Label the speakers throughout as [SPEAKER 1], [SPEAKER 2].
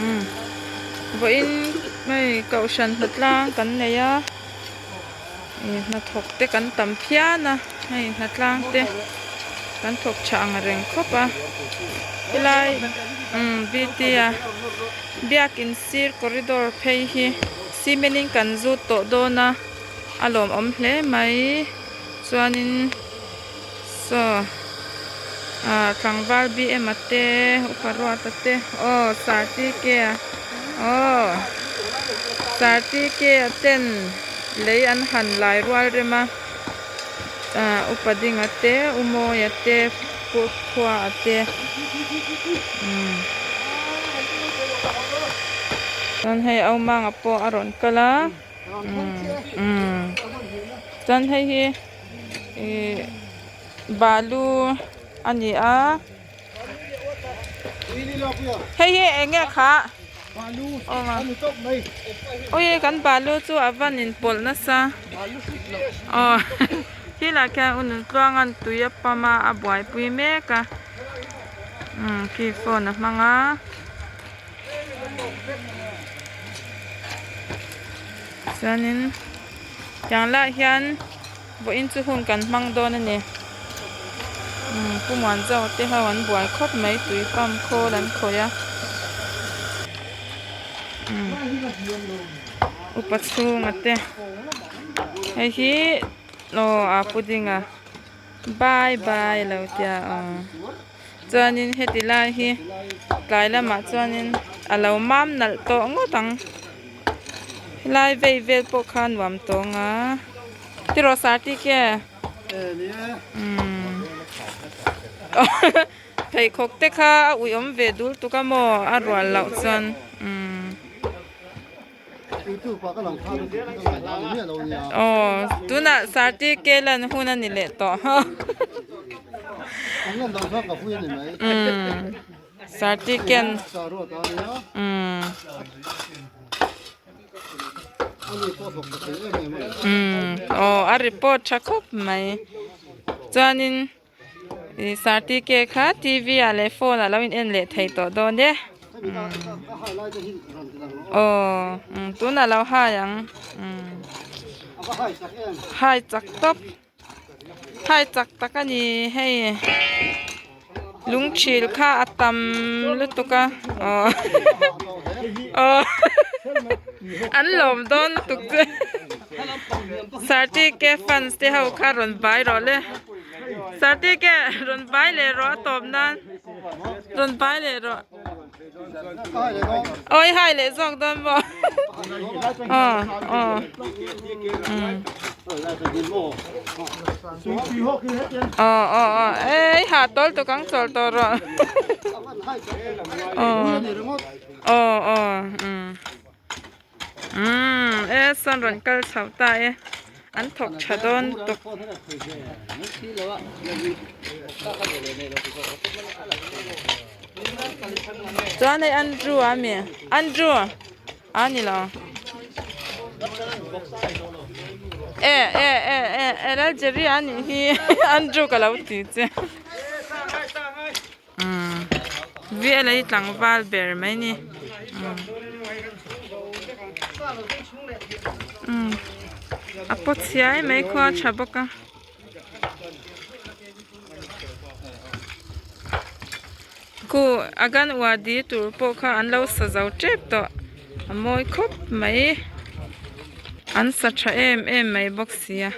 [SPEAKER 1] Umm vawiin hei kohhran hnatlang kan nei a ih hnathawk te kan tam phian a hei hnatlang te kan thawk tha ang reng khawp a helai umm bt a biakin sir corridor phei hi cement in kan zut tawh dawn a a lawmawm hle mai chuanin. Saw ah tlangval BM a te upa ruata te aw Sartike a aw Sartike a ten lei an han lai rual rem a ah upa dinga te u mawia te pu khua a te umm chuan hei au manga pawh a rawn kal a umm umm chuan hei hi. Ihh balu a ni a hei hi eng nge kha awi kan balu chu a van in pawlh nasa aw khi lah khian u Nuntluanga'n tui a pump a a buaipui mek a umm khi phone a hmang a. Chuanin tiang lah hian vawiin chu hun kan hmang dawn a ni umm pu Muanzau te ho an buai khawp mai tui pump khawl an khawih a umm upa chhunga te hei hi aw aa pudding a bye bye a lo tia aw. Chuanin heti lai hi tlai lamah chuanin a lo mam nalh tawh ngawt ang helai vei vel pawh kha nuam tawng a tiraw sartike umm pheikhawk te kha a uiawm ve dul tuk a maw a rual loh chuan umm. Aw tunah sartike lan hun a ni leh tawh umm sartike an umm umm aw a report tha khawp mai chuanin ih sartike kha t v ah leh phone ah lo in en leh thei tawh dawn e aw tunah lo hai ang hai chak tawp hai chak tak a ni hei lungchhil kha a tam lutuk a aw aw an lawm dawn lutuk che sartike fans te ho kha rawn bai rawh le sartike rawn bai leh rawh a tawp nan rawn bai leh rawh awi hai leh zawk dawn maw aw aw umm aw aw aw ei hah tawl tuk ang chawl tawh rawh aw aw aw umm umm e sawn rawn kal chho ta e an thawk tha dawn lutuk. Chuan hei Andrew a mi Andrew a ni lo e e e e e Laljerry a nih hi Andrew ka lo ti che umm VL hi tlangval ber mai ni umm umm a paw chhiai mai khua a tha bawk a. Khu Aganwadi tur pawh kha an lo sa zo tep tawh a mawi khawp mai an sa tha em em mai bawk sia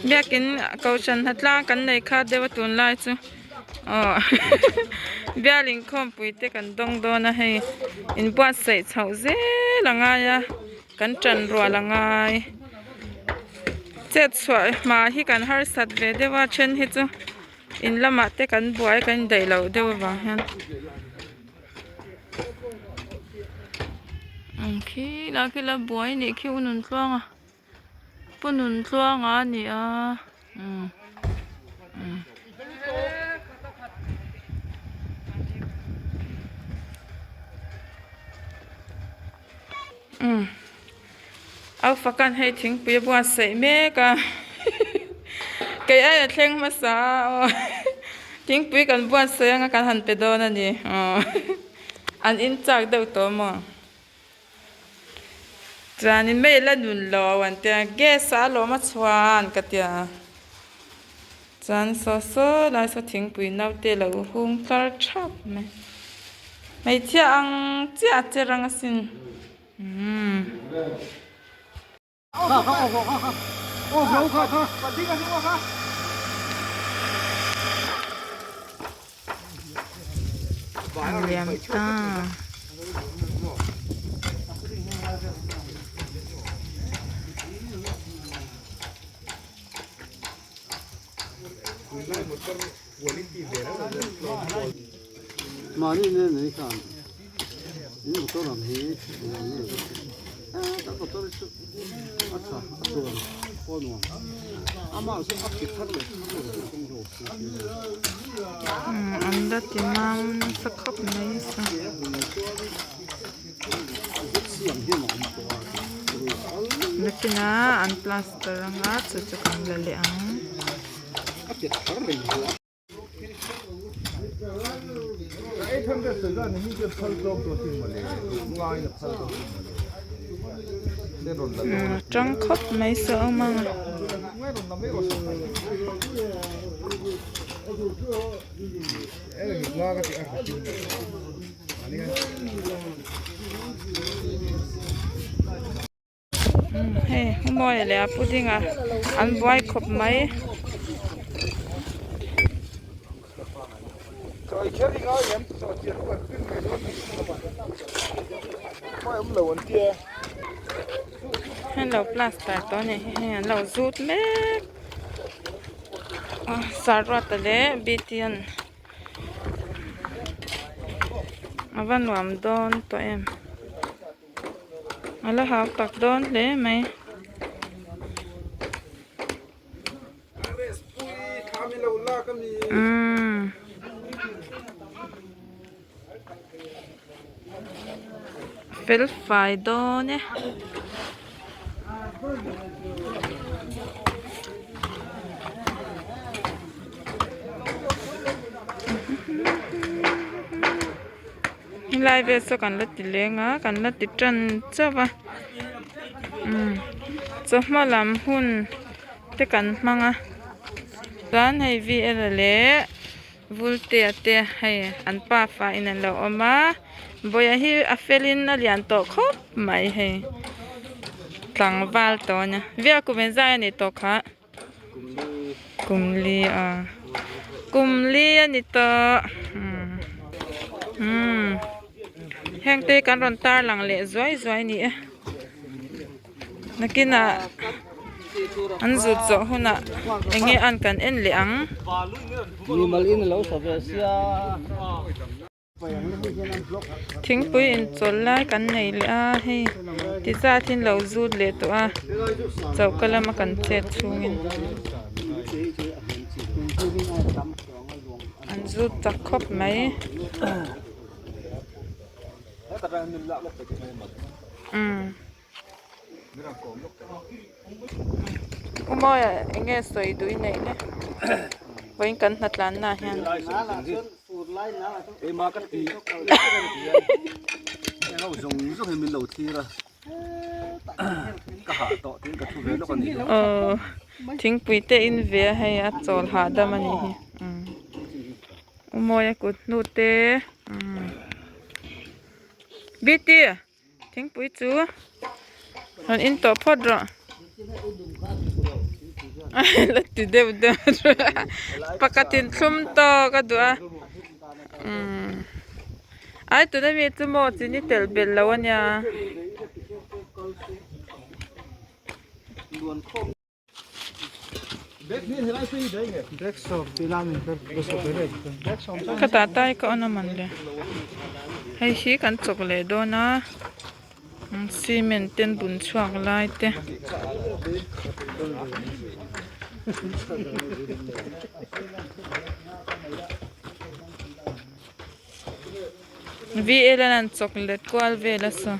[SPEAKER 1] biakin kohhran hnatlang kan nei kha deuh a tunlai chu aw bial inkhawmpui te kan dawng dawn a hei inbuatsaih chhoh zel a ngai a. Kan ṭan rual a ngai. Chet chhuah hma hi kan harsat ve deuh a, then hi chu in lamah te kan buai kan indaih loh deuh avang hian. Ang khi lah khi la buai nih khi u Nuntluanga pu Nuntluanga a ni a umm umm. Umm Alpha khan hei thingpui a buatsaih mek a Kei aia thleng hmasa a aw thingpui kan buatsaih anga kan han pe dawn a ni aw an in chak deuh tawh maw chuanin mei la nun lo an tia gas ah alawm a chhuan ka tia chuan saw saw lai saw thingpui naute lo hung tlar thap mai hmeichhia ang chiah a che rang asin umm. A liam ta. An la ti mam nasa khawp mai sa. Nakinah an plaster anga chu chu kan la leh ang. Tang khawp mai saw awm ang a. Hei mawi leh a pudding a an buai khawp mai. Hei lo plaster tawh a nih hi hei an lo zut mek a saruata leh btn. A va nuam dawn tawh em a la hau tak dawn hle mai. Umm fel fai dawn e. Helai vel saw kan la ti leng a kan la ti tan chauh a umm chawhma lam hun te kan hmang a chuan hei v l leh Vultea te hei an pafa in an lo awm a Bawiha hi a fel in a lian tawh khawp mai hei tlangval tawh a nia vel kum engzai a nih tawh kha kum li a kum li a ni tawh umm heng te hi kan rawn tar lang leh zuai zuai a ni e. Nakinah an zut zawh hunah eng nge an kan en leh ang. Thingpui inchawl lai kan nei leh a hei ti zat in lo zut leh tawh a choka lama kan chet chhungin an zut chak khawp mai. Umm U Mawia eng nge sawi duh i neih le vawiin kan hnatlanna ah hian. Aw thingpui te in ve a hei a chawl hahdam a nih hi umm U Mawia kut hnu te umm. Bti thingpui chu rawn in tawh phawt rawh la ti deuh deuh pakhat in thlum tawk a duh a umm ai tuna mi chu maw chini telh belh lo a nia. Khatah tai ka on a man le hei hi kan chawk leh dawn a cement ten bun chhuak lai te. V_l an an chawk let kual vel a saw.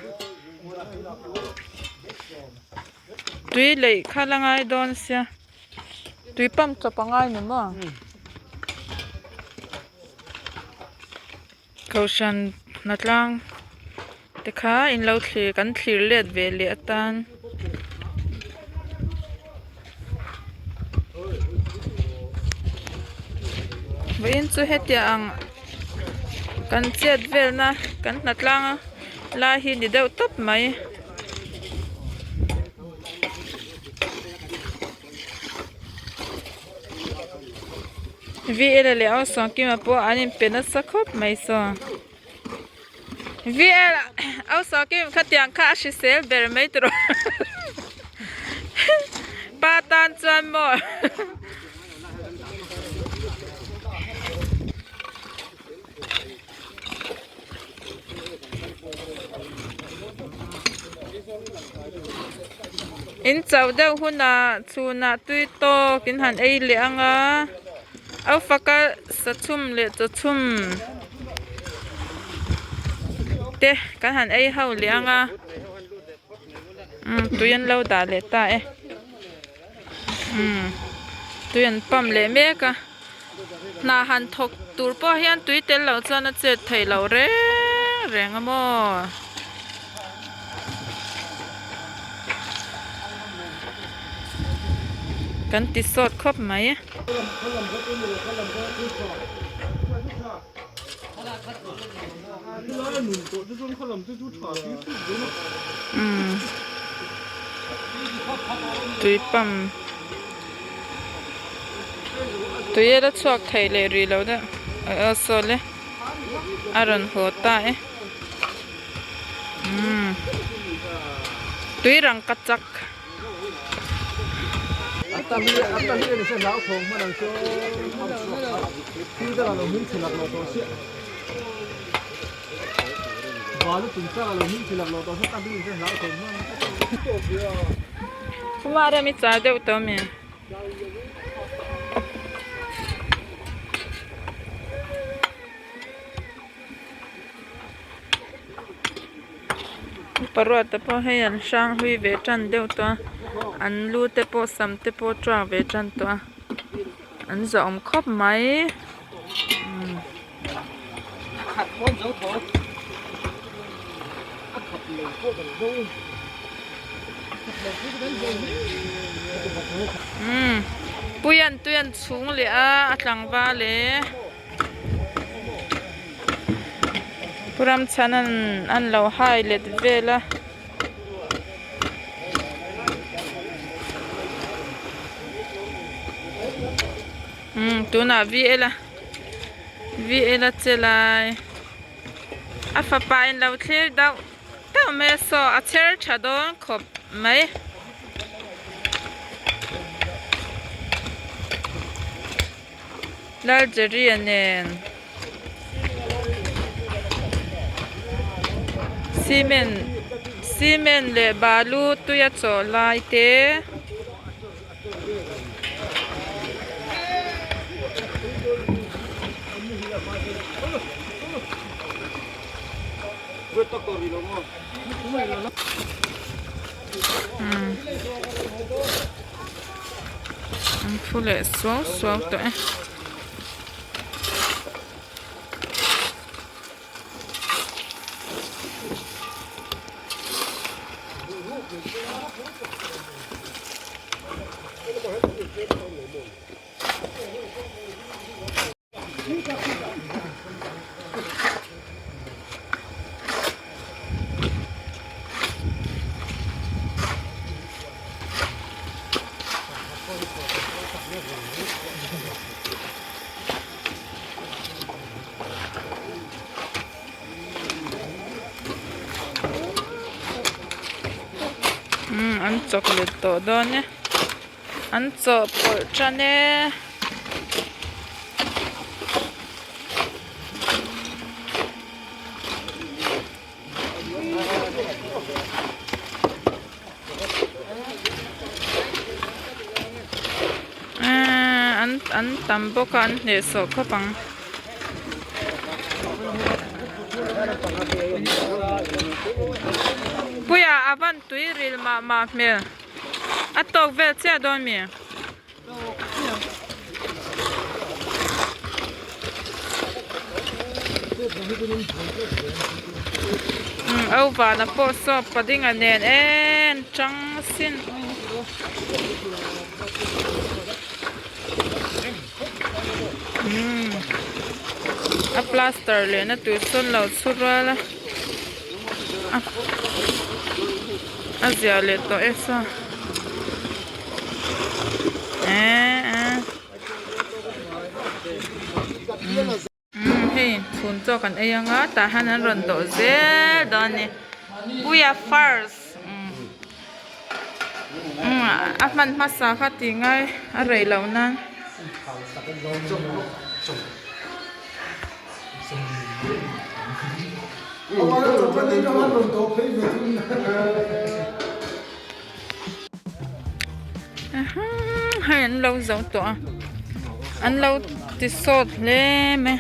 [SPEAKER 1] Tui leih kha la ngai dawn sia. Tui pump chawp a ngai ni maw? Kohhran hnatlang te kha in lo thlir kan thlir let ve leh atan. Vawiin chu hetiang ang kan chet velna kan hnatlang lai hi ni deuh tawp mai. VL leh a Sawngkima pawh an inpe nasa khawp mai saw. VL au Sawngkim khatiang kha a hrisel ber mai tur pa tan chuan maw. In chauh deuh hunah chhunah tui tawk in han ei leh ang a a faka sachhum leh chawchhum te kan han ei ho leh ang a umm tui an lo dah leh ta e umm tui an pump leh mek a. Hna han thawk tur pawh hian tui tel loh chuan a chet theih loh reng reng a maw. Kan ti sawt khawp mai. Umm tui pump. Tui a la chhuak thei leh rih lo deuh aw saw le a rawn haw ta e umm tui rang ka chak. Khumah rem i char deuh tawh ami? Paruata pawh hei an hrang hlui ve tan deuh tawh a an lu te pawh sam te pawh tuak ve tan tawh a an zahawm khawp mai. Umm puian tui an chhung leh a a tlangval e pu Ramchhan an an lo hai let vel a. Umm tunah VL a VL a che lai a fapa in lo thlir deuh deuh mai a saw a chher tha dawn khawp mai. Laljeria nen cement cement leh balu tui a chawh lai te. An phu leh suau suau tawh e. Umm an chawk let tawh dawn e an chawhpawlh tan e. Eee an an tam bawk a an hnehsawh khawp ang. Puia a van tui ril mah mah hmel a tawk vel chiah dawn mi? Umm au vana pawh saw padinga nen en tang sin. Umm a plaster lehna tur sawn lo chhu rual a a zia leh tawh e saw eh eh. Umm hei chhun chaw kan ei anga tah hian an rawn dawh zel dawn a ni puia first umm umm a hman hmasa kha tih ngai a rei loh nan. Hei an lo zo tawh a an lo ti sawt hle mai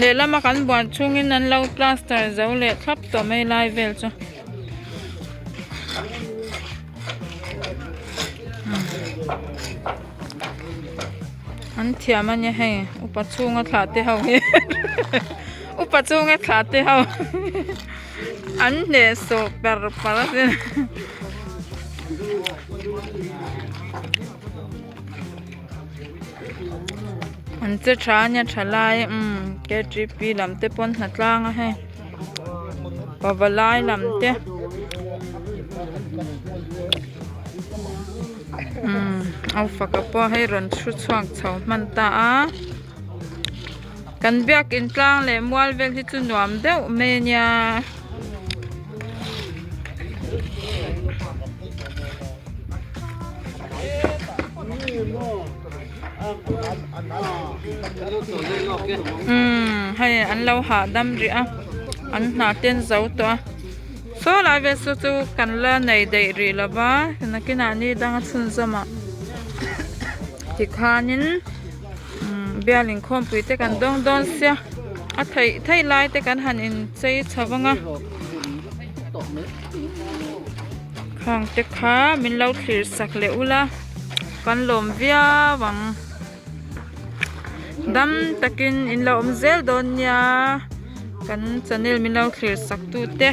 [SPEAKER 1] lehlam a kan buan chhungin an lo plaster zo leh thlap tawh mai lai vel chu. An thiam a nia hei upa chhunga thlah te ho hi upa chhunga thlah te ho an hnehsawh per par a sin an che tha a nia tha lai umm K T P lam te pawn hnatlang a hei pavalai lam te. Umm a faka pawh hei rawn thu chhuak chho hman ta a kan biakin tlang leh mual vel hi chu nuam deuh mai a nia. Umm hei an lo hahdam rih a an hna te an zo tawh a. Saw lai vel saw chu kan la nei daih rih lo va nakinah ni danga chhunzawm ah tikhanin umm bial inkhawmpui te kan dawng dawn sia a theih theih lai te kan han inchei chho vang a khang te kha min lo thlir sak leh ula kan lawm viau ang. Dam takin in lo awm zel dawn nia kan channel min lo thlir sak tu te.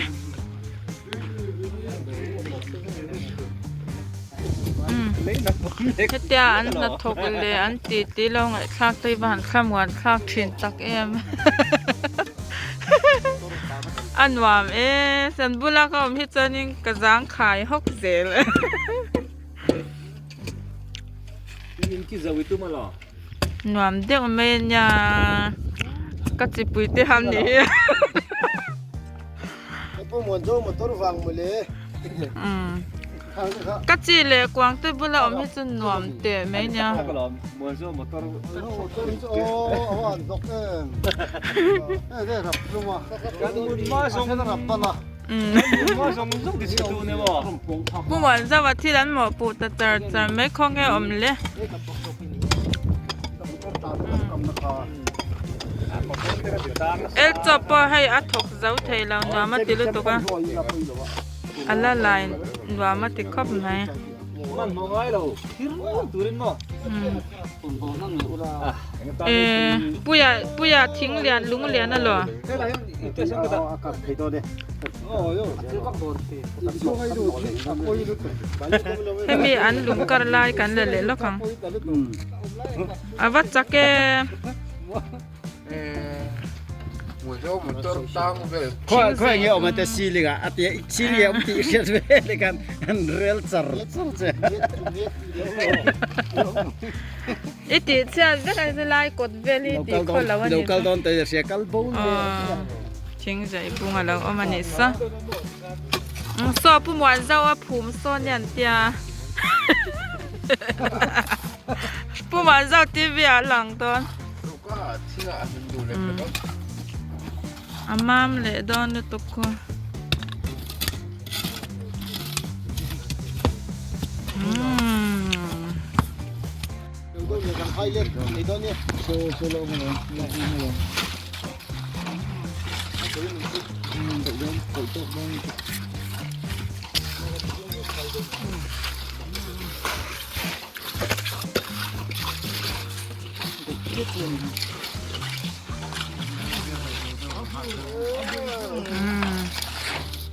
[SPEAKER 1] Hetia an hnathawk leh an ti ti lo ngaihthlak te hi va han thlamuan thlak thin tak em a nuam e san bula ka awm hi chuanin ka zangkhai hawk zel. Nuam deuh mai a nia ka chipui te han nih hi ka chi leh kuang te bula awm hi chu nuam teh mai a nia. Pu Muanzauva thil an mawhpuh ta char char mai khaw nge awm le. El chawp pawh hei a thawk zo thei lo nuam a ti lutuk a a la lai nuam a ti khawp mai. Puia puia thing lian lung lian a law. Hemi an lung kar lai kan la leh lawk ang. A va chak e. I tih chhiat vek a helai kawt vel hi tih khaw lo a ni thing zai bung a lo awm a nih sa saw pu muan zauh a phum sawn hian tia pu muan zauh T V ah a lang dawn a mam leh dawn lutuk khu. Umm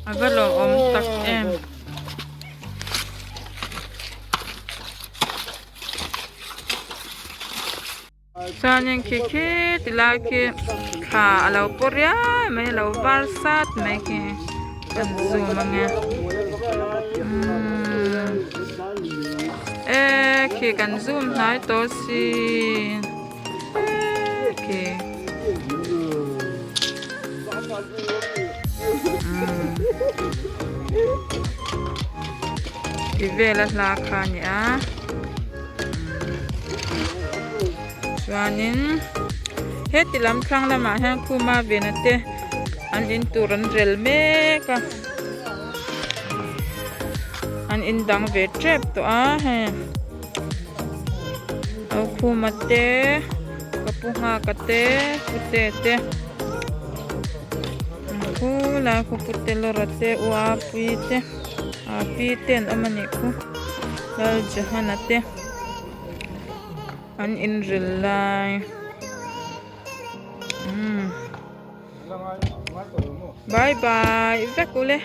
[SPEAKER 1] a va lawmawm tak em. Chuanin khi khi ti lai khi thla a lo paw riai mai a lo var sat mai khi kan zoom ange umm e khi kan zoom hnai tawh si e khi umm ti vela hla kha a ni a. Chuanin heti lam thlang lamah hian khuma vena te an in tur an rel mek a an in dang ve tep tawh a hei au khuma te ka pu nghaka te pute te khulai khu pute lawra te u a pui te a pi te an awm a nih khu Laljohana te. An inril lai umm bye bye vek ule.